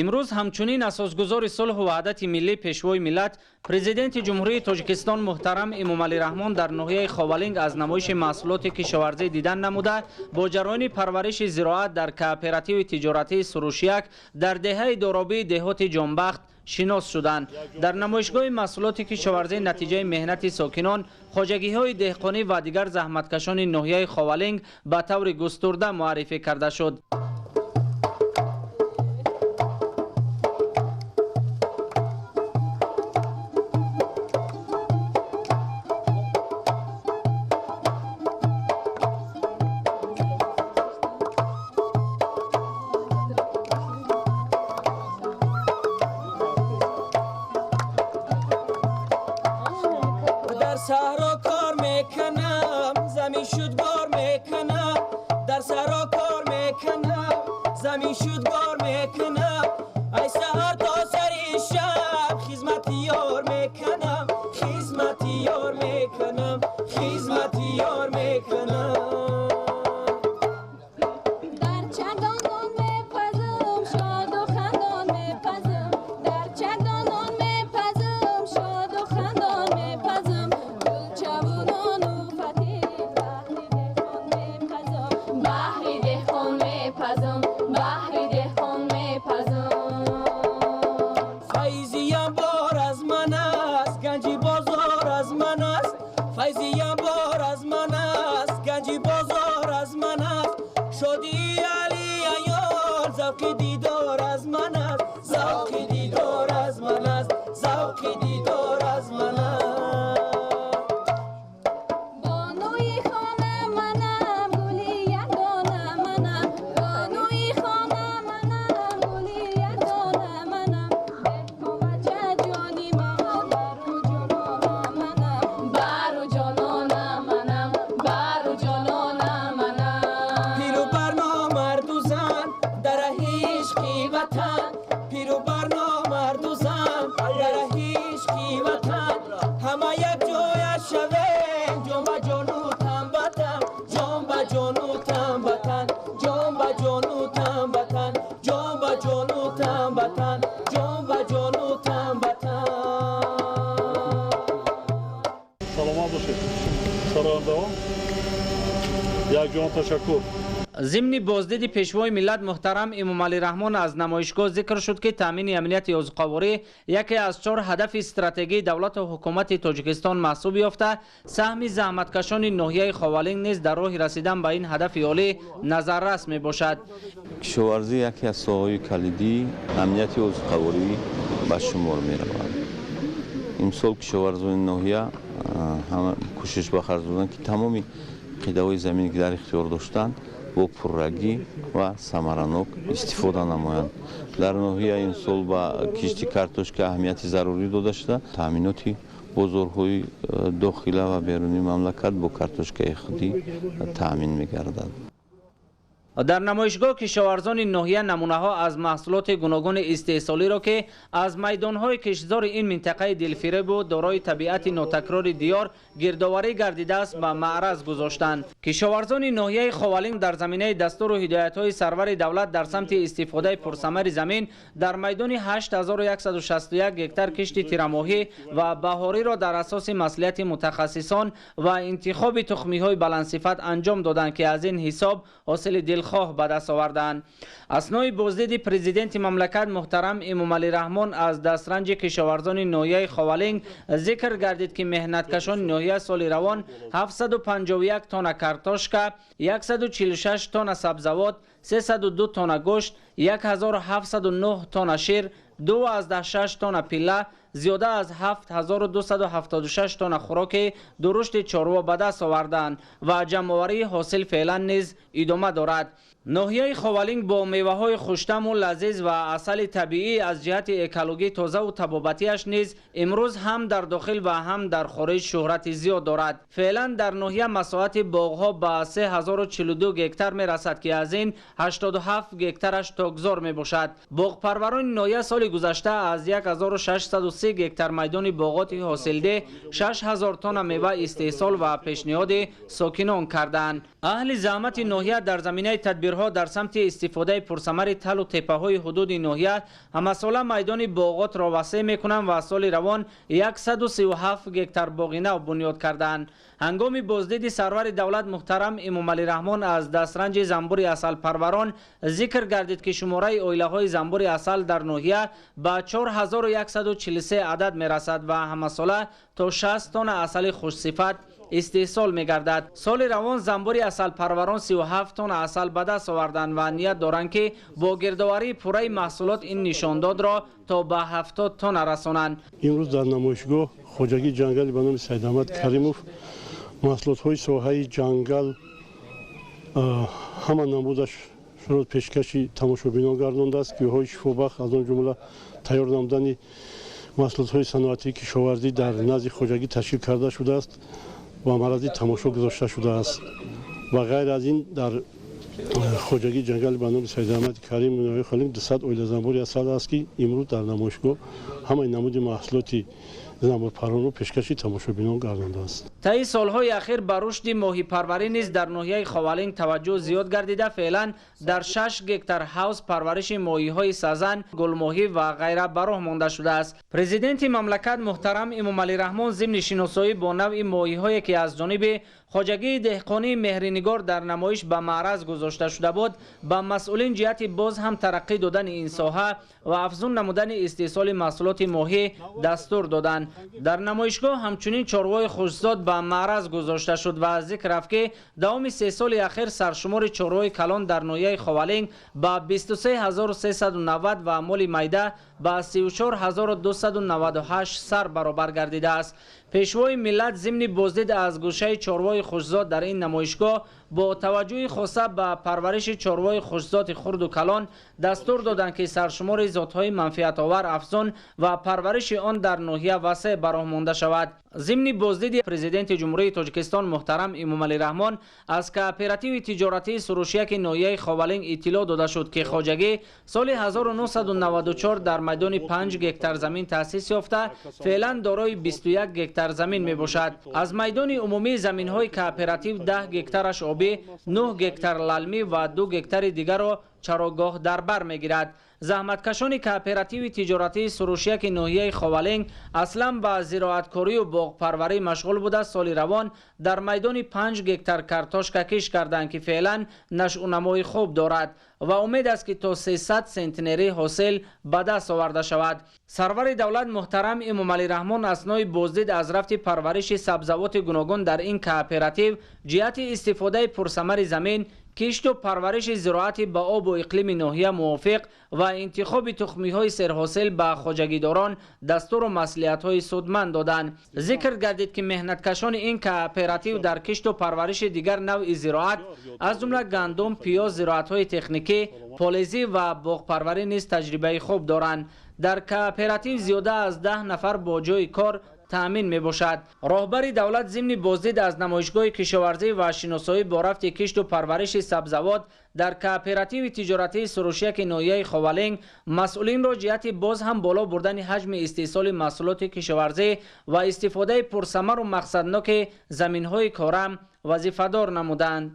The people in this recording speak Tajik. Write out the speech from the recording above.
Имрӯз ҳамчунин асосгузори сулҳу ваҳдати миллӣ, Пешвои миллат, Президенти Ҷумҳурии Тоҷикистон муҳтарам Эмомалӣ Раҳмон дар ноҳияи Ховалинг аз намоиши маҳсулоти кишоварзӣ дидан намуда, бо ҷараёни парвариши зироат дар кооперативи тиҷоратии Сурушяк дар деҳаи Доробии деҳоти Ҷонбахт шинос шуданд. Дар намоишгоҳи маҳсулоти кишоварзӣ натиҷаи меҳнати сокинон, хоҷагиҳои деҳқонӣ ва дигар заҳматкашони ноҳияи Ховалинг ба таври густурда муаррифӣ карда шуд. Зимни боздиди Пешвои миллат муҳтарам Эмомалӣ Раҳмон аз намоишгоҳ зикр шуд, ки таъмини амнияти озуқаворӣ яке аз чор ҳадафи стратегии давлату ҳукумати Тоҷикистон маҳсуб ёфта, саҳми заҳматкашони ноҳияи Ховалинг низ дар роҳи расидан ба ин ҳадафи олӣ назаррас мебошад. Кишоварзӣ яке аз соҳаҳои калидии амнияти озуқаворӣ ба шумор меравад. Имсол кишоварзони ноҳия ҳама кӯшиш ба харҷ доданд, ки тамоми қидаҳои замине, ки дар ихтиёр доштанд, бо пуррагӣ ва самаранок истифода намоянд. Дар ноҳия имсол ба кишти картошка аҳамияти зарурӣ дода шуда, таъминоти бозорҳои дохила ва берунии мамлакат бо картошкаи худӣ таъмин мегардад. Дар намоишгоҳ кишоварзони ноҳия намунаҳо аз маҳсулоти гуногуни истеҳсолиро, ки аз майдонҳои киштзори ин минтақаи дилфиребу дорои табиати нотакрори диёр гирдоварӣ гардидааст, ба маъраз гузоштанд. Кишоварзони ноҳияи Ховалинг дар заминаи дастуру ҳидоятҳои сарвари давлат дар самти истифодаи пурсамари замин дар майдони 8161 гектар кишти тирамоҳӣ ва баҳориро дар асоси маслиҳати мутахассисон ва интихоби тухмиҳои баландсифат анҷом доданд, ки аз ин ҳисоб ҳосили дилхоҳ ба даст оварданд. Аснои боздиди президенти мамлакат муҳтарам Эмомалӣ Раҳмон аз дастранҷи кишоварзони ноҳияи Ховалинг зикр гардид, ки меҳнаткашони ноҳия соли равон 751 тонна картошка, 146 тонна сабзавот, 302 тонна гӯшт, 1709 тонна шир, 2,6 тонна пилла, зиёда аз 7276 тонна хӯроки дурушти чорво ба даст оварданд ва ҷамъоварии ҳосил феълан низ идома дорад. Ноҳияи Ховалинг бо меваҳои хуштаму лазиз ва асали табиӣ аз ҷиҳати экологӣ тозаву табобатиаш низ имрӯз ҳам дар дохил ва ҳам дар хориҷ шӯҳрати зиёд дорад. Феълан дар ноҳия масоҳати боғҳо ба 3042 гектар мерасад, ки аз ин 87 гектараш токзор мебошад. Боғпарварони ноҳия соли гузашта аз 1603 130 гектар майдони боғоти ҳосилдеҳ 6000 тонна мева истеҳсол ва пешниҳоди сокинон карданд. Аҳли заҳмати ноҳия дар заминаи тадбирҳо дар самти истифодаи пурсамари талу теппаҳои ҳудуди ноҳия ҳамасола майдони боғотро васеъ мекунанд ва соли равон 137 гектар боғи нав бунёд карданд. Ҳангоми боздиди сарвари давлат муҳтарам Эмомалӣ Раҳмон аз дастранҷи занбури асалпарварон зикр гардид, ки шумораи оилаҳои занбури асал дар ноҳия ба 4143 адад мерасад ва ҳамасола то 60 тонна асали хушсифат истеҳсол мегардад. Соли равон занбури асалпарварон 37 тонна асал ба даст оварданд ва ният доранд, ки бо гирдоварии пурраи маҳсулот ин нишондодро то ба 70 тонна расонанд. Имрӯз дар намоишгоҳ хоҷагии ҷангали ба номи Саидахмад Каримов маҳсулотҳои соҳаи ҷангал ҳама намудашро пешкаши тамошобинон гардондааст. Гиёҳҳои шифобахш, аз он ҷумла тайёр намудани маҳсулотҳои саноатии кишоварзӣ дар назди хоҷагӣ ташкил карда шудааст ва марази тамошо гузошта шудааст. Ва ғайр аз ин, дар хоҷагии ҷангали ба номи Саидахмади Карим ноҳияи Ховалинг 200 оила занбури асал аст, ки имрӯз дар намоишгоҳ ҳамаи намуди маҳсулоти занбурпарварро пешкаши тамошобинон гардондааст. Таи солҳои ахир ба рушди моҳипарварӣ низ дар ноҳияи Ховалинг таваҷҷӯҳ зиёд гардида, феълан дар 6 гектар ҳавз парвариши моҳиҳои сазан, гулмоҳӣ ва ғайра ба роҳ монда шудааст. Президенти мамлакат муҳтарам Эмомалӣ Раҳмон зимни шиносоӣ бо навъи моҳиҳое, ки аз ҷониби хоҷагии деҳқонии Меҳринигор дар намоиш ба маъраз гузошта шуда буд, ба масъулин ҷиҳати боз ҳам тараққӣ додани ин соҳа ва афзун намудани истеҳсоли маҳсулоти моҳӣ дастур доданд. Дар намоишгоҳ ҳамчунин чорвои хушзод ба маъраз гузошта шуд ва зикр рафт, ки давоми 3 соли ахир саршумори чорвои калон дар ноҳияи Ховалинг ба 23390 ва моли майда ба 34298 сар баробар гардидааст. Пешвои миллат зимни боздид аз гӯшаи чорвои хушзод дар ин намоишгоҳ бо таваҷҷӯҳи хоса ба парвариши чорвои хушзоти хурду калон дастур доданд, ки саршумори зотҳои манфиатовар афзун ва парвариши он дар ноҳия васеъ ба роҳ монда шавад. Зимни боздиди Президенти Ҷумҳурии Тоҷикистон муҳтарам Эмомалӣ Раҳмон аз кооперативи тиҷоратии Сурушияки ноҳияи Ховалинг иттилоъ дода шуд, ки хоҷагӣ соли 1994 дар майдони 5 гектар замин таъсис ёфта, феълан дорои 21 гектар замин мебошад. Аз майдони умумии заминҳои кооператив 10 гектараш обӣ, 9 гектар лалмӣ ва 2 гектари дигарро чарогоҳ дар бар мегирад. Заҳматкашони кооперативи тиҷоратии Сурушияки ноҳияи Ховалинг аслан ба зироаткорию боғпарварӣ машғул буда, соли равон дар майдони 5 гектар картошка кишт карданд, ки феълан нашъунамои хуб дорад ва умед аст, ки то 300 сентнерӣ ҳосил ба даст оварда шавад. Сарвари давлат муҳтарам Эмомалӣ Раҳмон аснои боздид аз рафти парвариши сабзавоти гуногун дар ин кооператив ҷиҳати истифодаи пурсамари замин, кишту парвариши зироати ба обу иқлими ноҳия мувофиқ ва интихоби тухмиҳои серҳосил ба хоҷагидорон дастуру маслиҳатҳои судманд доданд. Зикр гардид, ки меҳнаткашони ин кооператив дар кишту парвариши дигар навъи зироат, аз ҷумла гандум, пиёз, зироатҳои техникӣ, полезӣ ва боғпарварӣ низ таҷрибаи хуб доранд. Дар кооператив зиёда аз 10 нафар бо ҷойи кор таъмин мебошад. Роҳбари давлат зимни боздид аз намоишгоҳи кишоварзӣ ва шиносоӣ бо рафти кишту парвариши сабзавот дар кооперативи тиҷоратии Сурушияки ноҳияи Ховалинг масъулинро ҷиҳати боз ҳам боло бурдани ҳаҷми истеҳсоли маҳсулоти кишоварзӣ ва истифодаи пурсамару мақсадноки заминҳои корам вазифадор намуданд.